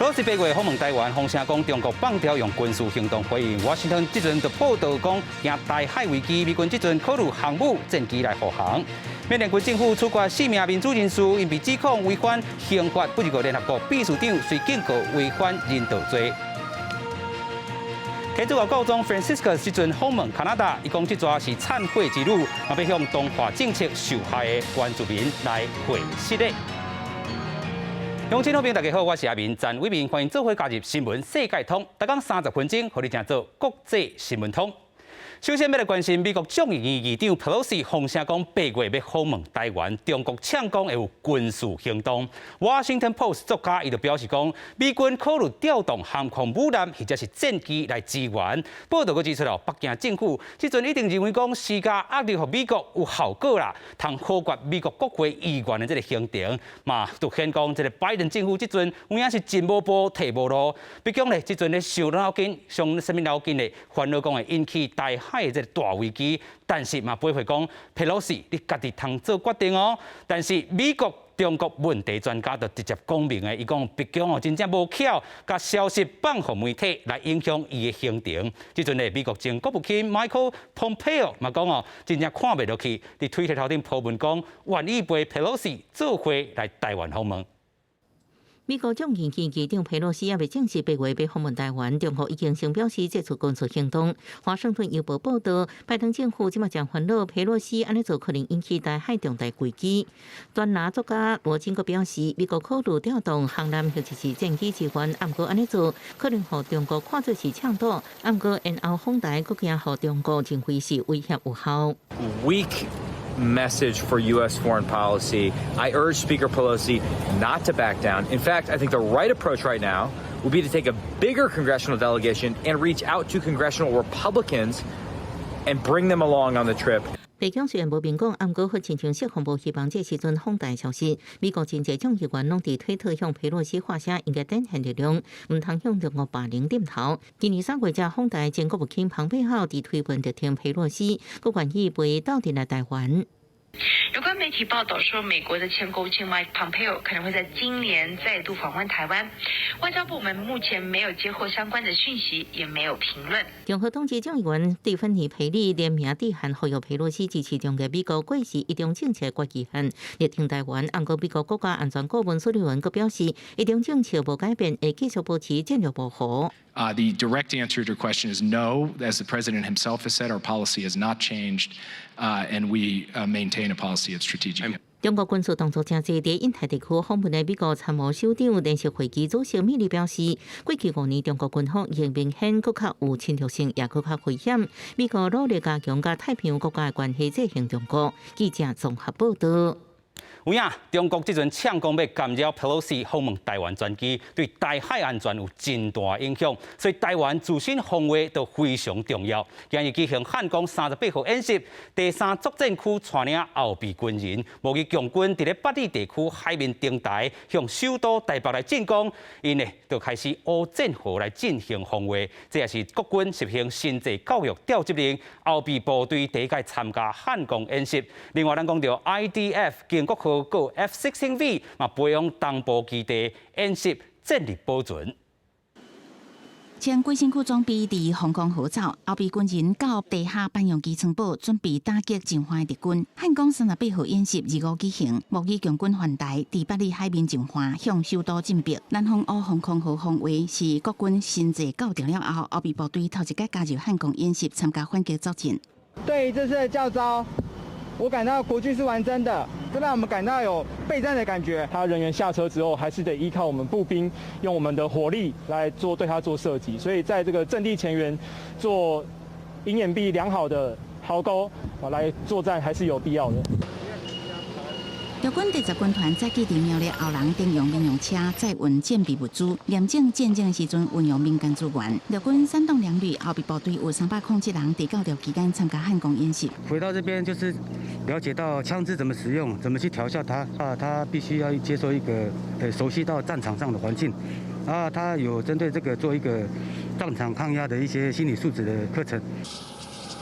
佩洛西八月訪問台灣，風聲講中國放調用軍事行動回應。華盛頓這陣就報道講，驚台海危機，美軍這陣考慮航母戰機來護航。緬甸軍政府處決四名民主人士，𪜶被指控違反刑法，不過聯合國秘書長隨警告違反人道罪。天主教教宗 Franciscus 這陣訪問加拿大，伊講這逝是懺悔之旅，嘛欲向同化政策受害的原住民來會失禮。鄉親好朋友大家好，我是阿明陳偉明，歡迎做伙加入新聞世界通，逐工30分鐘，予你成做國際新聞通。首先欲來關心美國眾議院議長佩洛西風聲講八月欲訪問台灣，中國嗆講會有軍事行動。Washington Post 作家伊就表示講，美軍考慮調動航空母艦或者是戰機來支援。報道閣指出了，北京政府這陣一定認為講施加壓力予美國有效果啦，通否決美國國會議員的這个行程，嘛凸顯講這个拜登政府這陣有影是進無步退無路。畢竟咧，這陣咧傷腦筋，傷啥物腦筋咧，煩惱講會引起台海的這个大危機，但是嘛批評講，佩洛西你家己通做決定哦。但是美國中國問題專家就直接講明的，伊講北京哦真正無巧，共消息放予媒體來影響伊的行程。這陣咧，美國前國務卿 Michael Pompeo 嘛講哦，真正看袂落去，佇推特頭頂 po 文講，願意陪佩洛西做伙來台灣訪問。美國眾議院議長佩洛西猶未正式八月欲訪問台灣，中國已經先表示祭出軍事行動。華盛頓郵報報道，拜登政府這馬誠煩惱佩洛西按呢做可能引起台海重大危機。專欄作家羅金閣表示，美國考慮調動航艦或者是戰機支援，毋過按呢做可能予中國看做是搶賭，毋過延後訪台閣驚予中國認為是威脅有效。 Weak message for U.S. foreign policy. I urge Speaker Pelosi not to back down. In fact, I think the right approach right now would be to take a bigger congressional delegation and reach out to congressional Republicans and bring them along on the trip. 白宮雖然無明講，毋過好親像釋放無希望這時陣訪台消息，美國真濟眾議員攏佇推特向佩洛西發聲，應該展現力量，毋通向中國霸凌點頭。今年3月才訪台前國務卿龐佩奧佇推文就稱佩洛西，閣願意陪鬥陣來台灣。有關媒體報道說，美國的前國務卿 Mike Pompeo 可能會在今年再度訪問台灣。外交部門目前沒有接獲相關的訊息，也沒有評論。共和黨籍眾議員蒂芬尼·培利聯名致函呼籲佩洛西支持終結美國過時一中政策決議案，力挺台灣。毋過美國國家安全顧問蘇利文閣表示，一中政策無改變，會繼續保持戰略模糊。 The direct answer to your question is no. As the president himself has said, our policy has not changed, and we maintain a policy of strategic. 中國軍事動作誠濟，佇印太地區訪問的美國參謀首長聯席會議主席米利表示，過去5年中國軍方已經明顯閣較有侵略性，也閣較危險。美國努力加強佮太平洋國家的關係，制衡中國。記者綜合報道。有影，中國這陣嗆講欲干擾佩洛西訪問台灣專機，對台海安全有真大影響，所以台灣自身防衛都非常重要。今日舉行漢光38號演習，第三作戰區帶領後備軍人，模擬共軍佇咧八里地區海面登台，向首都台北來進攻，𪜶呢就開始烏戰壕來進行防衛。這也是國軍實行新制教育調職令，後備部隊第一擺參加漢光演習。另外，咱講著 IDF 建國號閣 F-16V 嘛，飛往東部基地演習戰力保存。穿緊身軀裝備佇防空壕走，後備軍人到地下搬用機艙堡，準備打擊進犯的敵軍。漢光38號演習二五舉行，模擬共軍犯台，佇八里海面進犯，向首都進逼。南方烏防空壕防衛是國軍新制教條了後，後備部隊頭一擺加入漢光演習，參加反擊作戰。對於這次的教召，我感到國軍是玩真的，這讓我們感到有備戰的感覺。他人員下車之後，還是得依靠我們步兵，用我們的火力來做對他做射擊。所以在這個陣地前緣做隱掩蔽良好的壕溝來作戰，還是有必要的。陸軍第十軍團早起佇苗栗後龍徵用民用車載運戰備物資，驗證戰爭時陣運用民間資源。陸軍山東兩旅後備部隊有307人，佇教調期間參加漢光演習。回到這邊就是了解到槍支怎麼使用，怎麼去調校它啊，他必須要接受一個熟悉到戰場上的環境啊，他有針對這個做一個戰場抗壓的一些心理素質的課程。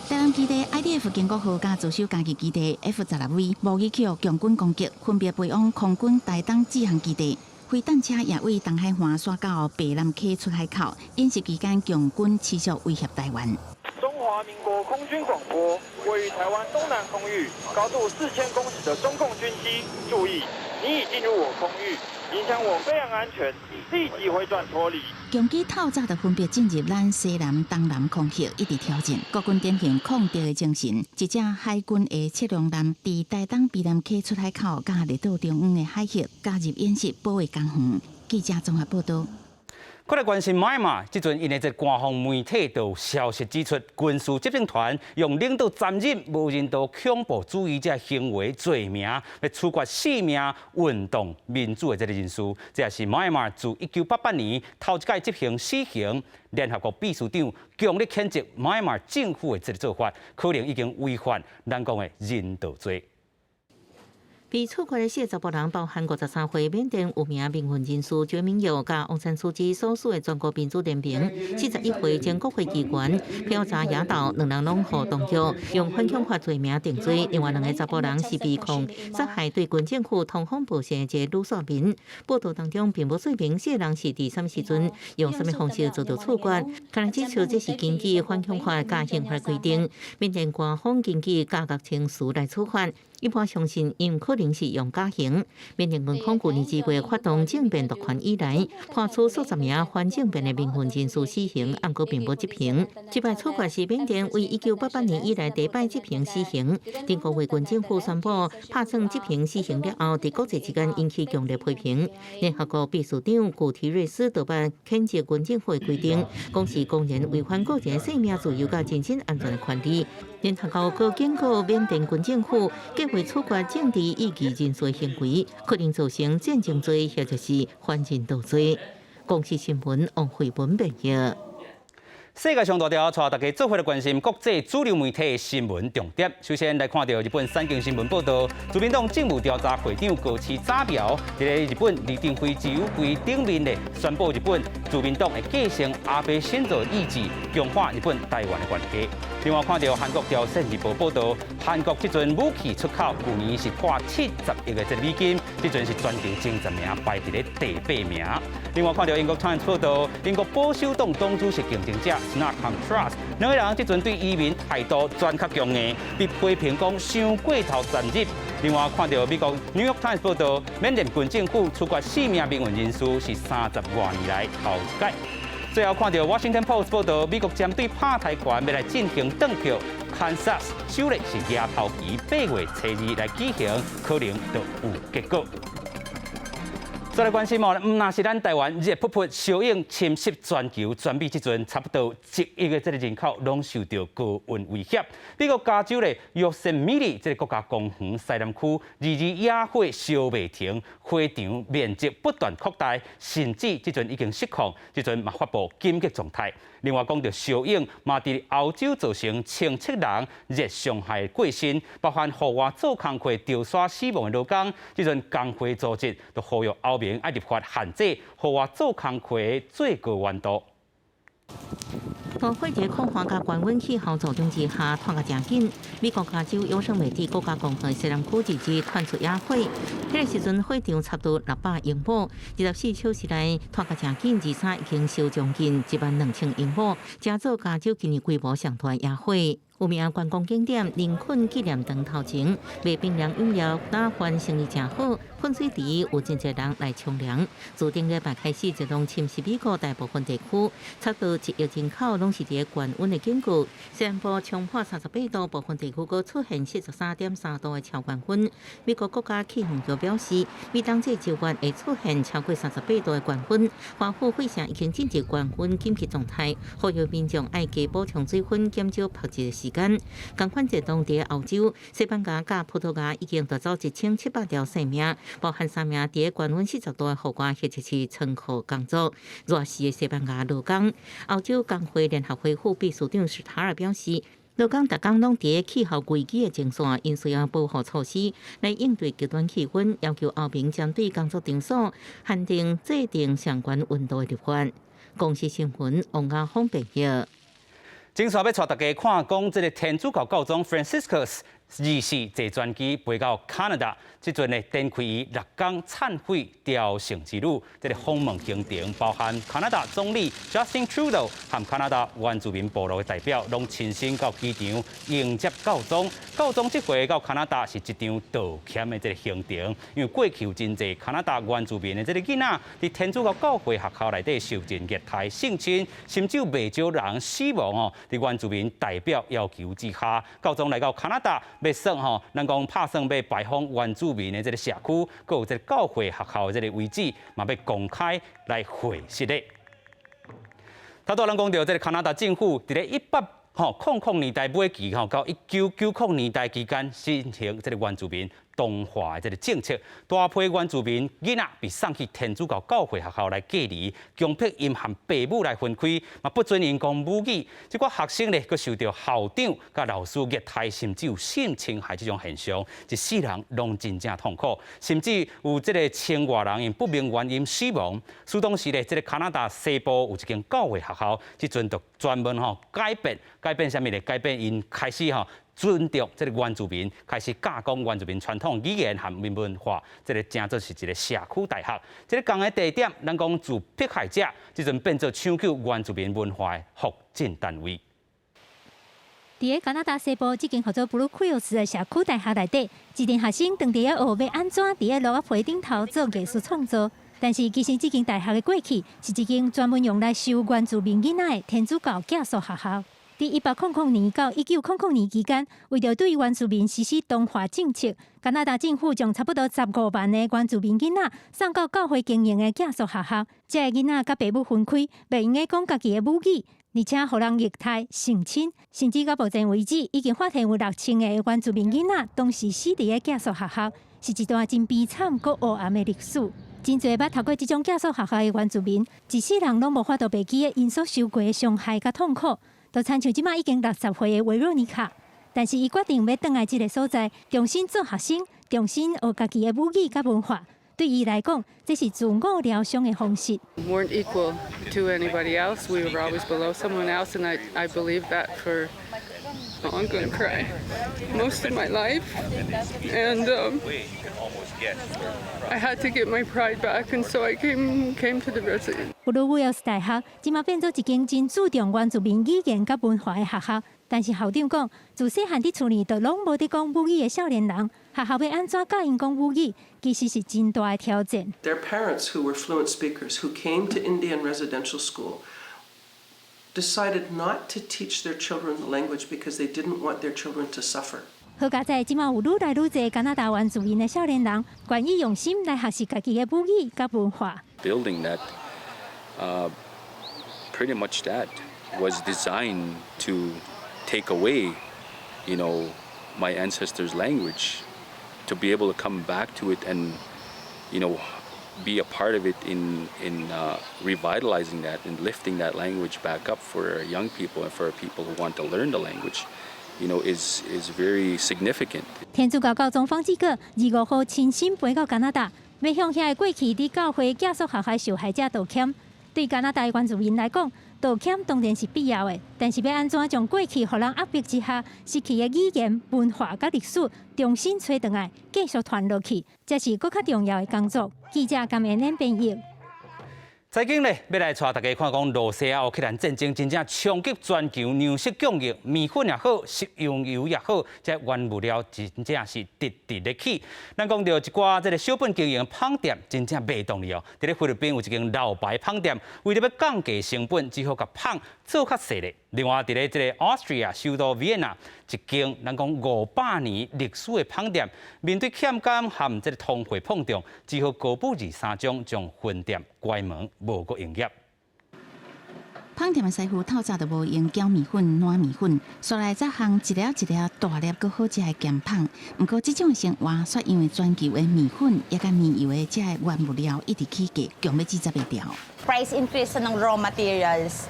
台南基地 IDF 建國號佮自首嘉義基地 F-16V 模擬去共軍攻擊，分別飛往空軍台東志航基地。飛彈車也對東海岸徙到白南溪出海口。演習期間，共軍持續威脅台灣。中華民國空軍廣播，位於台灣東南空域，高度4000公尺的中共軍機，注意，你已進入我空域，影響我飛行安全，立即回轉脫離。共機透早就分別進入咱西南、東南空域，一直挑戰。國軍展現抗敵的精神。一隻海軍的測量艦佇台東卑南溪出海口，佮列島中央的海域加入演習，保衛港園。記者綜合報道。過來關心馬嘛，這陣𪜶的這官方媒體就消息指出，軍事執政團用領導殘忍、無人道、恐怖主義這行為罪名，來處決四名運動民主的這个人士。這也是馬嘛自1988年頭一擺執行死刑。聯合國秘書長強烈譴責馬嘛政府的這个做法，可能已經違反咱講的人道罪。被處決的四個查埔人，包含53歲緬甸有名民運人士卓敏耀，佮翁山蘇姬所屬的全國民主聯盟41歲前國會議員朴札雅道，兩人攏予當局用反恐法罪名定罪。另外兩个查埔人是被控殺害對軍政府通風報信的一个呂雪民。報道當中並無說明四个人是佇啥物時陣用啥物方式遭到處決。可能指出這是根據反恐法佮刑法規定，緬甸官方根據價格程序來處罰。一般相信，𪜶可能是用絞刑。緬甸軍方去年2月發動政變奪權以來，判處數十名反政變的民運人士死刑，毋過並無執行。這擺處決是緬甸為1988年以來第一擺執行死刑。頂個月軍政府宣布拍算執行死刑了後，佇國際之間引起強烈批評。聯合國秘書長古提瑞斯特別譴責軍政府的規定，講是公然違反個人生命自由佮人身安全的權利。聯合國閣警告緬甸軍政府，計劃處決政治異議人士的行為，可能造成戰爭罪或者是反人道罪。公視新聞王慧文編譯。世界上大條，帶大家做伙來關心國際主流媒體的新聞重點。首先來看著日本產經新聞報道，自民黨政務調查會長高市早苗，佇咧日本李登輝自由櫃頂面咧宣布，日本自民黨會繼承安倍晉三意志，強化日本台灣的關係。另外看著韓國朝鮮日報報道，韓國這陣武器出口舊年是破70億的這美金，這陣是全球前十名排佇咧第八名。另外看著英國 Times 報道，英國保守黨黨主席競爭者 Sunak 和 Truss 兩個人這陣對移民態度轉較強硬，被批評講傷過頭殘忍。另外看著美國 New York Times 報道，緬甸軍政府處決四名民運人士是30外年來頭一擺。最後看著 Washington Post 報道，美國針對拍台拳欲來進行斷票，堪薩斯州咧是舉頭旗8月初2來舉行，可能就有結果。再來關心哦，毋但是咱台灣熱噗噗燒湧侵襲全球，全美這陣差不多1億个這个人口攏受著高溫威脅。美國加州的約森米利這个國家公園西南區，日日野火燒袂停，火場面積不斷擴大，甚至這陣已經失控，這陣嘛發布緊急狀態。另外講著燒湧嘛，佇歐洲造成千七人熱傷害過身，包含戶外做工課著沙死亡的勞工。這陣工會組織都呼籲歐盟愛立法限制戶外做工課的最高溫度。大火佇空荒佮高溫氣候作用之下，湠甲誠緊。美國加州優勝美地國家公園西南區日日傳出野火，彼个時陣火場差不多600英畝，24小時內湠甲誠緊，而且已經燒將近1萬2千英畝，成做加州今年規模上大野火。有名觀光景點林肯紀念堂頭前賣冰涼飲料，打翻生意誠好，噴水池有真濟人來沖涼。自頂禮拜開始，熱浪侵襲美國大部分地區，差不多1億人口攏是佇高溫的警告。西南部衝破38度，部分地區閣出現43.3度的超高溫。美國國家氣象局表示，每當這個月會出現超過38度的高溫，華府費城已經進入高溫緊急狀態，呼籲民眾愛加補充水分，減少曝熱的時間。仝款熱浪佇歐洲，西班牙佮葡萄牙已經奪走1700條性命，包含三名佇高溫40度的戶外或者是倉庫工作熱死的西班牙勞工。歐洲工會聯合會副秘書長史塔爾表示，勞工逐工攏佇氣候危機的前線，𪜶需要保護措施來應對極端氣溫，要求歐盟針對工作場所限定制定相關溫度的立法。公視新聞王家峰編譯。接紲欲帶大家看講，這个天主教教宗 Franciscus 24坐專機飛到加拿大，這陣呢展開伊6工懺悔朝聖之旅。這個訪問行程包含加拿大總理 Justin Trudeau 和加拿大原住民部落的代表，攏親身到機場迎接教宗。教宗這回到加拿大是一場道歉的這個行程，因為過去有真濟加拿大原住民的這個囡仔，佇天主教教會學校內底受盡虐待、性侵，甚至有袂少人死亡哦。佇原住民代表要求之下，教宗來到加拿大，欲算吼，咱講拍算欲拜訪原住民的這個社區，閣有這個教會學校的這個遺址，嘛欲公開來解釋的。頭拄咱講著這個加拿大政府佇咧1800年代尾期吼，到1990年代期間，實行這個原住民同化的這個政策，大批原住民囡仔被送去天主教教會學校來隔離，強迫𪜶和爸母來分開，嘛不准𪜶講母語。這寡學生咧，閣受著校長佮老師虐待，甚至有性侵害這種現象，一世人攏真正痛苦，甚至有這個千外人因不明原因死亡。事當時咧，這個加拿大西部有一間教會學校，這陣就專門吼改變，改變啥物咧？改變𪜶開始吼尊重這個原住民，開始教講原住民傳統語言和文化，這個成做是一個社區大學。這個仝个地點，咱講自迫害者，這陣變做搶救原住民文化的福建單位。佇个加拿大西部，這間號做 Blue Quills 的社區大學內底，一陣學生當佇咧學欲按怎佇咧蘆仔皮頂頭做藝術創作。但是其實這間大學的過去是一間專門用來收原住民囡仔的天主教寄宿學校。佇1800年到1900年期間，為著對原住民實施同化政策，加拿大政府將差不多15萬個原住民囡仔送到教會經營的寄宿學校。這个囡仔佮爸母分開，袂用得講家己的母語，而且予人虐待、性侵，甚至到目前為止，已經發現有6000個原住民囡仔當時死佇咧寄宿學校，是一段真悲慘閣黑暗的歷史。真濟捌讀過這種寄宿學校的原住民，一世人攏無法度袂記得𪜶所受過的傷害佮痛苦。就親像這馬已經60歲的維若妮卡，但是伊決定欲轉來這個所在，重新做學生，重新學家己的母語佮文化。對伊來講，這是自我療傷的方式。 Weren't equal to anybody else. We were always below someone else, and I believed that for, oh, I'm going to cry, most of my life. And I had to get my pride back, and so I came to the residence. 布魯威爾斯大學這馬變做一間真注重原住民語言佮文化的學校，但是校長講，自細漢佇厝裡就攏無佇講母語的少年人，學校欲按怎教𪜶講母語，其實是真大的挑戰。 Their parents, who were fluent speakers, who came to Indian residential school, decided not to teach their children the language because they didn't want their children to suffer. 好佳哉，這馬有愈來愈濟加拿大原住民的少年人，願意用心來學習家己的母語佮文化。 Building that, pretty much that was designed to take away my ancestors' language, to be able to come back to it and be a part of it in revitalizing that and lifting that language back up for young people and for people who want to learn the language is very significant. 天主教教宗方濟各25號親身飛到加拿大，欲向遐个過去佇教會寄宿學校受害者道歉。對加拿大原住民來講，道歉當然是必要的，但是欲按怎將過去予人壓迫之下失去的語言、文化佮歷史重新揣轉來，繼續傳落去，這是閣較重要的工作。記者甘延恩編譯。財經咧，欲來帶大家看講，羅西亞烏克蘭戰爭真正衝擊全球糧食供應，麵粉也好，食用油也好，這原物料真正是直直咧起。咱講著一寡這个小本經營麭店，真正賣動力哦。佇咧菲律賓有一間老牌麭店，為著欲降低成本，只好共麭做較細咧。另外，佇咧這个 Austria 首都維也納，一間咱講500年歷史的麭店，面對欠工和這个通貨膨脹，只好高布二三張將分店關門，無閣營業。麭店的師傅透早就無閒攪麵粉、攆麵粉，紲來才烘一粒一粒大粒閣好食的鹹麭。毋過，這種生活卻因為全球的麵粉也佮麵油的這个原物料一直起價，強欲制接袂牢。 Price increase ng raw materials.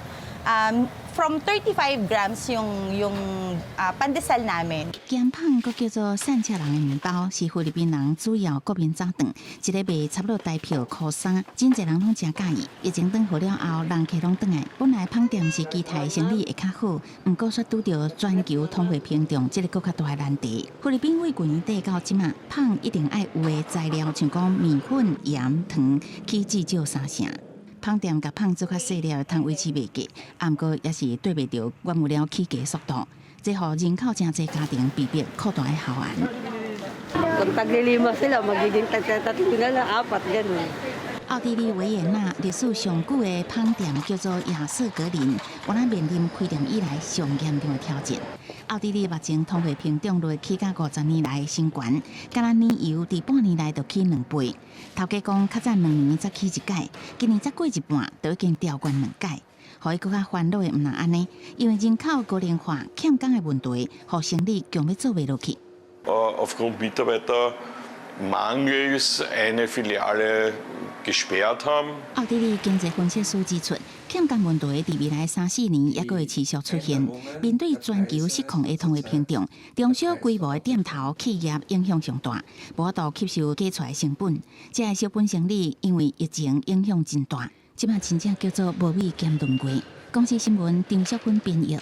From 35 grams yung pandesal namin. 鹹麭閣叫做散赤人的麵包，是菲律賓人主要國民早頓，一个賣差不多台票箍三，真濟人攏誠佮意。疫情轉好了後，人客攏轉來。本來麭店是期待生意會較好，毋過卻拄著全球通貨膨脹這个閣較大的難題。菲律賓為舊年底到這馬，麭一定愛有的材料，像講麵粉、鹽、糖，起至少三成。麭店共麭做較細粒，通維持賣價，毋過也是綴袂著原物料起價速度，這予人口誠濟家庭被迫擴大後援。 Kung taglilima sila, magiging tatlo na lang, apat, ganun. 奧地利維也納歷史上久的麭店叫做亞瑟格林，原來面臨開店以來上嚴重的挑戰。奧地利目前通貨膨脹率起到50年來的新高，干焦奶油佇半年內就起2倍。頭家講較早2年才起一擺，今年才過一半，就已經調懸兩擺。予伊閣較煩惱的毋但按呢，因為人口高齡化、欠工的問題，予生意強欲做袂落去。 Aufgrund Mitarbeitermangels eine Filiale gesperrt haben。奧地利經濟分析師指出，欠工問題佇未來三四年猶閣會持續出現。面對全球失控的通貨膨脹，中小規模的店頭企業影響上大，無法度吸收加出來成本。這个小本生意因為疫情影響真大，這馬真正叫做無米兼燉雞。公視新聞張淑芬編譯。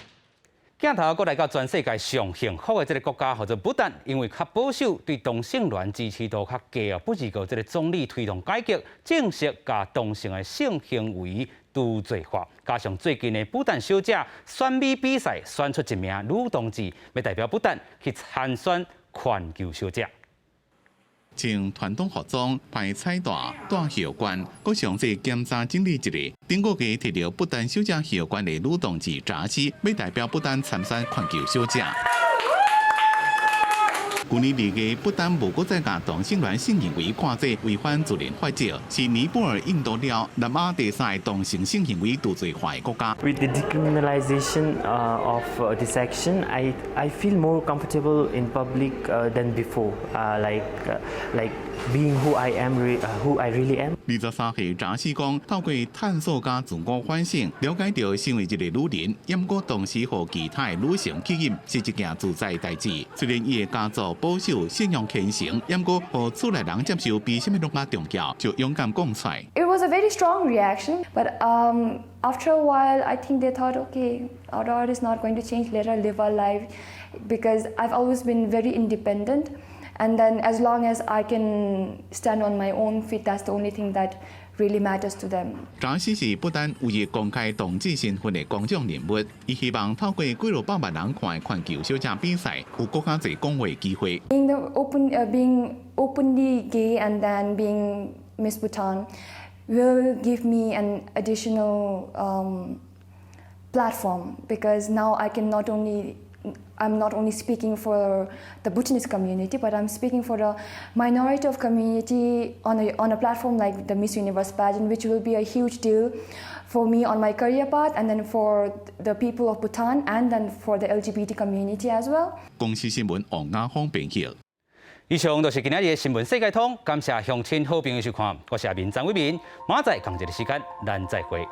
鏡頭閣來到全世界上幸福的這个國家，號做不丹，因為較保守，對同性戀支持度較低哦。不過這个總理推動改革，正式共同性的性行為除罪化。加上最近的不丹小姐選美比賽，選出一名女同志，欲代表不丹去參選環球小姐。穿傳統服裝、排彩帶、戴皇冠，閣詳細檢查整理一下。頂個月提著不丹小姐皇冠的女同志扎西，欲代表不丹參選環球小姐。舊年2月，不丹無閣再共同性戀性行為看做違反自然法則，是尼泊爾、印度了南亞第三个同性性行為除罪化的國家。 With the decriminalization of this action, I feel more comfortable in public than before. Like being who I am, who I really am. 23歲扎西講，透過探索佮自我反省，了解著身為一个女人，毋過同時予其他的女性吸引，是一件自在的代誌。雖然伊的家族保守、信仰虔誠，毋過予厝內人接受比啥物攏較重要，就勇敢講出來。 It was a very strong reaction, but after a while, I think they thought, okay, our daughter is not going to change. Let her live her life, because I've always been very independent. And then as long as I can stand on my own feet, that's the only thing that really matters to them. 扎西是不丹唯一公開同志身份的公眾人物，伊希望透過幾落百萬人看的環球小姐比賽，有閣較濟講話機會。 Being openly gay and then being Miss Bhutan will give me an additional platform because now I'm not only speaking for the Bhutanese community, but I'm speaking for a minority of community on a platform like the Miss Universe pageant, which will be a huge deal for me on my career path and then for the people of Bhutan and then for the LGBT community as well. 公視新聞王亞峰編譯。以上就是今仔日的新聞世界通，感謝鄉親好朋友收看，我是阿明張偉民，明仔載仝一个時間，咱再會。